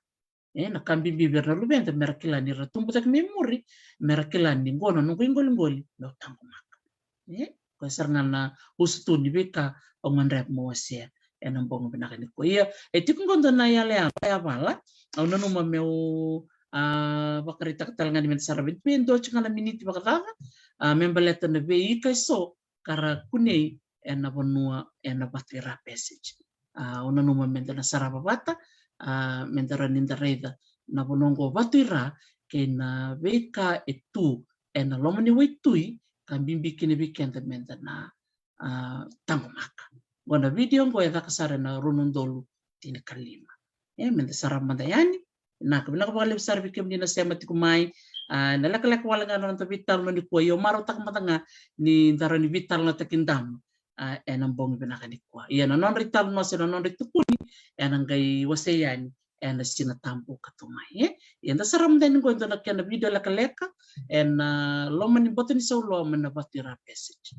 E, na ka bibi vei ira na luveda me ra kila ni ra tubu cake mai muri, me ra kila ni qo na noqu iqoliqoli meu taqomaka. E, koya sara ga na usutu ni veika au gadreva meu wasea ena bogi vinaka nikua. Ia, e tiko qo dua na iyaloyalo e yavala, au nanuma meu, a, vakaraitaka tale ga ni meda sara vei, vei dua tiko ga na miniti vakacaca, a, me baleta na veika eso ka ra kunei ena vanua ena Vatuira Passage. A, au nanuma meda na sarava vata, a, meda rawa ni da raica na vanua qo Vatuira kei na veika e tu ena loma ni waitui, ka bibi kina vei keda meda na, a, taqomaka. Qo na vidio qo e caka sara ena rua na udolu tinikalima. E, meda sarava mada yani. Vinaka, vinaka vakalevu sara vei kemuni na sema tiko mai. A, na lekaleka wale ga na noda veitalanoa nikua, ia au marautaka mada ga ni da rawa ni veitalanoataki Dama, a, ena bogi vinaka nikua. Ia na nodra italanoa se na nodra itukuni ena qai wasei yani ena Siga Tabu ka tu mai, e. Ia da sarava mada yani qo e dua na kena vidio lekaleka ena, a, loma ni boto ni sauloa mai na Vatuira Passage.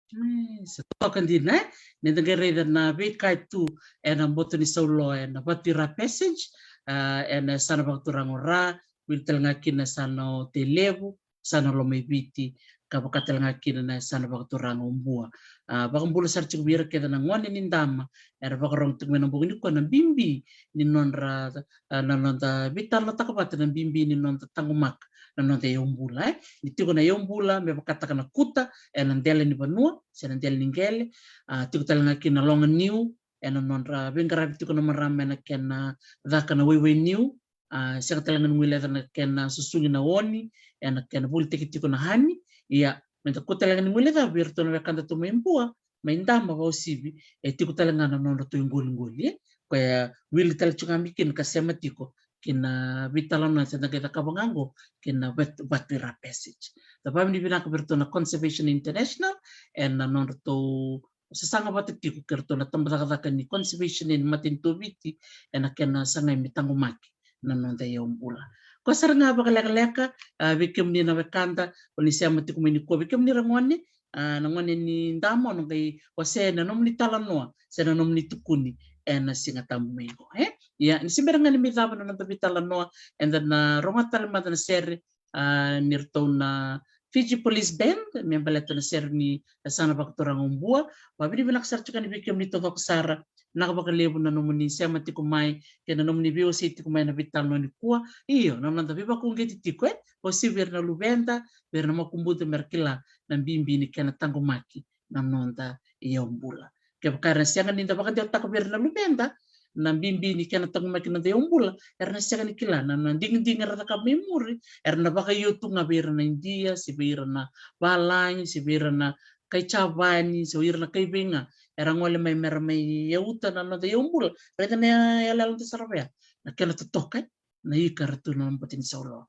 E, sa toka dina, e? Ni da qai raica na veika e tu ena boto ni sauloa ena Vatuira Passage, a, ena Yasana Vakaturaga o Ra, wili tale ga kina Yasana o Tailevu, Yasana o Lomaiviti, ka vaka tale ga kina na Yasana Vakaturaga o Bua. A, vakabula sara tiko vei ira kece na gone ni Dama era vakarorogo tiko mai na bogi nikua na bibi ni nodra, a, na noda veitalanoataka vata na bibi ni noda taqomaka na noda iyau bula, e. Ni tiko na iyau bula me vakataka na kuta ena dela ni vanua se na dela ni qele, a, tiko tale ga kina na loga niu ena nodra veiqaravi tiko na marama ena kena caka na waiwai niu, a, sega tale ga ni guileca na kena susugi na oni ena kena volitaki tiko na hani. Ia, meda kua tale ga ni guileca vei iratou na wekada tu mai Bua, mai Dama vakauasivi, e tiko tale ga na nodratou iqoliqoli, e. Koya wili tale tiko ga mai kina ka sema tiko kina veitalanoa eda qai cakava ga qo kina Vat-, Vatuira Passage. Da vakavinavinaka vei iratou na Conservation International ena nodratou sasaga vata tiko kei iratou na tabacakacaka ni conservation ena matanitu o Viti ena kena sagai me taqomaki na noda iyau bula. Koya sara ga vakalekaleka, a, vei kemuni na wekada o ni sema tiko mai nikua, vei kemuni ra gone, a, na gone ni damo, na qai wasea na nomuni talanoa se na nomuni tukuni ena Siga Tabu mai qo, e? Ia, ni se bera ga ni mai cava na noda veitalanoa, eda na rogoca tale mada na sere, a, ni ratou na Fiji Police Band, me baleta na sere ni Yasana Vakaturaga o Bua. Vavinavinaka sara tiko yani vei kemuni taucoko sara, vinaka vakalevu na nomuni sema tiko mai kei na nomuni veiwasei tiko mai na veitalanoa nikua. Io, na noda veivakauqeti tiko, e? Vauci vei ira na luveda, vei ira na makubuca, me ra kila na bibi ni kena taqomaki na noda iyaubula. Kevaka era na sega ni da vakadewataka vei ira na luveda na bibi ni kena taqomaki na noda iyaubula, era na sega ni kila na, na digidigi era cakava mai muri, era na vakaio tu ga vei ira na Idia, se vei ira na valagi, se vei ira na kai Javani, se o ira na kai vei ga, era gole mai me ra mai yauta na noda iyaubula. Raica na iyaloyalo da sarava ya, na kena totoka, e? Na ika era tu na bati ni saulawa.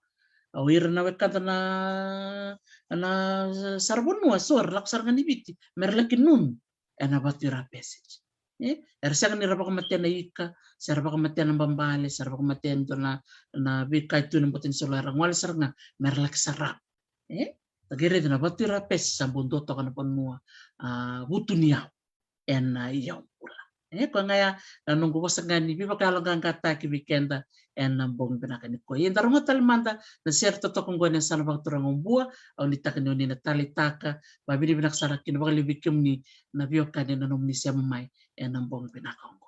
O ira na wekada na, na saravanua, so era lako sara ga ni Viti me ra laki nunu ena Vatu i Rapese. E? Era sega ni ra vakamatea na ika, se ra vakamatea na babale, se ra vakamatea e dua na, na veika e tu na bati ni saulawa, era gole sara ga me ra laki sarava. E? Da qai raica na Vatu i Rapese sa bau dua toka na vanua, a, vutuniyau ena iyaubula. E, koya ga ya na noqu vosa ga ni veivakayaloqaqataki vei keda ena bogi vinaka nikua. Ia, da rogoca tale mada na sere totoka oqo ena Yasana Vakaturaga o Bua. Au nuitaka ni o ni na taleitaka. Vavinavinaka sara kina vakalevu vei kemuni na veiwekani na nomuni sema mai ena bogi vinaka oqo.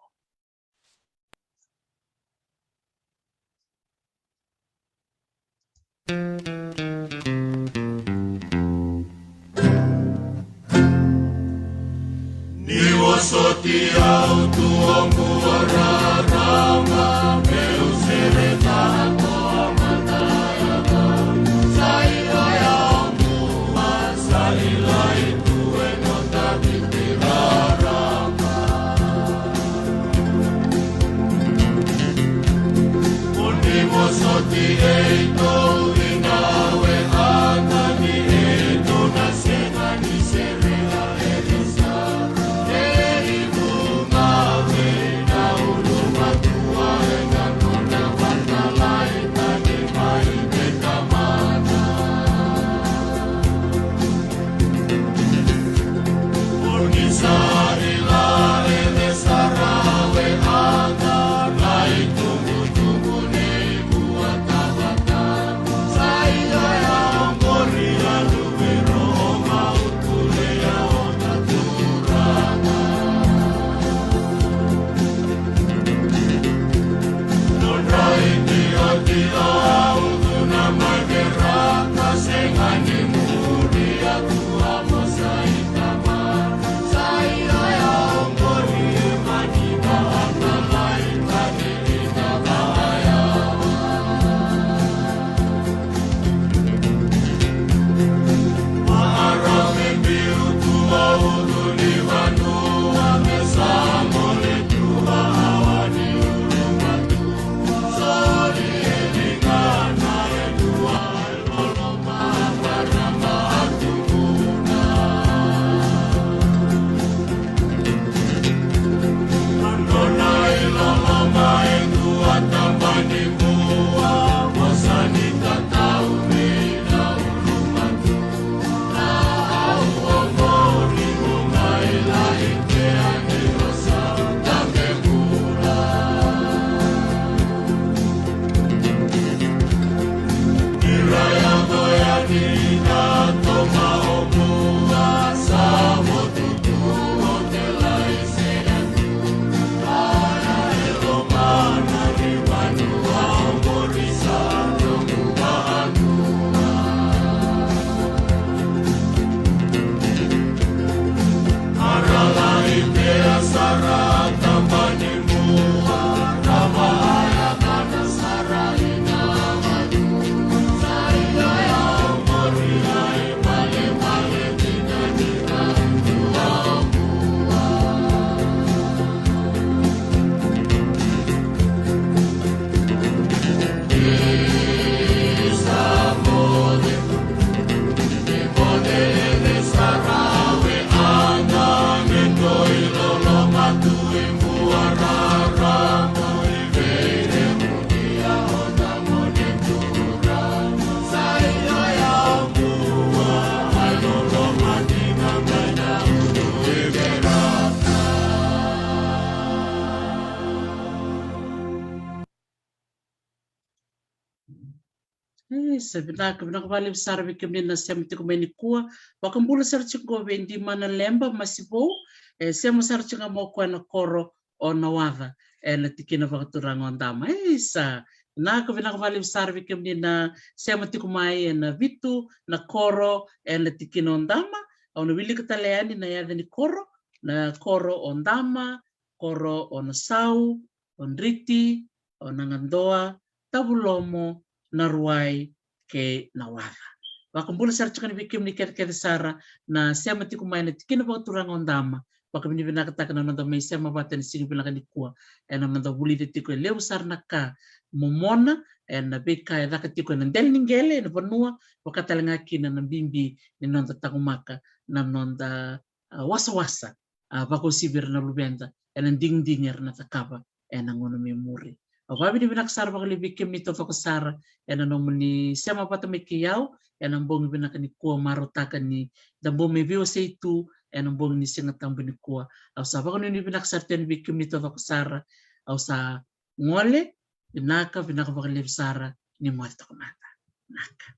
Ni vosoti au, Tuaoqu, o rarama, meu sereka na tua mata yaga. Sa i lai au mua, sa i lai tu e noda Viti rarama. Mo ni vosoti e ito i na wekada ni ito na sega ni sere a Elisa. E i vunga vei na ulumatua e na nona vatalai tani mai vei tamana. E, sa vinaka, vinaka vakalevu sara vei kemuni na sema tiko mai nikua. Vakabula sara tiko vei Dimana Leba Masivou. E sema sara tiko ga mai o koya na koro o Nawaca ena tikina vakaturaga o Dama. E, sa vinaka, vinaka vakalevu sara vei kemuni na sema tiko mai ena vitu na koro ena tikina o Dama. Au na wilika tale yani na yaca ni koro, na koro o Dama, koro o Nasau, o Driti, o Nagadoa, Tavulomo, Naruwai kei Nawaca. Vakabula sara tiko yani vei kemuni kecekece sara na sema tiko mai na tikina vakaturaga o Dama. Vakavinavinakataka na noda mai sema vata ena siga vinaka nikua. Ena noda vulica tiko e levu sara na ka momona, ena veika e caka tiko ena dela ni qele ena vanua, vaka tale ga kina na bibi ni noda taqomaka na noda, a, wasawasa, a, vakauasivi ira na luveda ena digidigi era na cakava ena gauna mai muri. Au vakavinavinaka sara vakalevu vei kemuni taucoko sara ena nomuni sema vata mai kei au ena bogi vinaka nikua. Marautaka ni da bau mai veiwasei tu ena bogi ni Siga Tabu nikua. Au sa vakanuinui vinaka sara tu yani vei kemuni taucoko sara. Au sa gole. Vinaka, vinaka vakalevu sara, ni moce toka mada. Vinaka.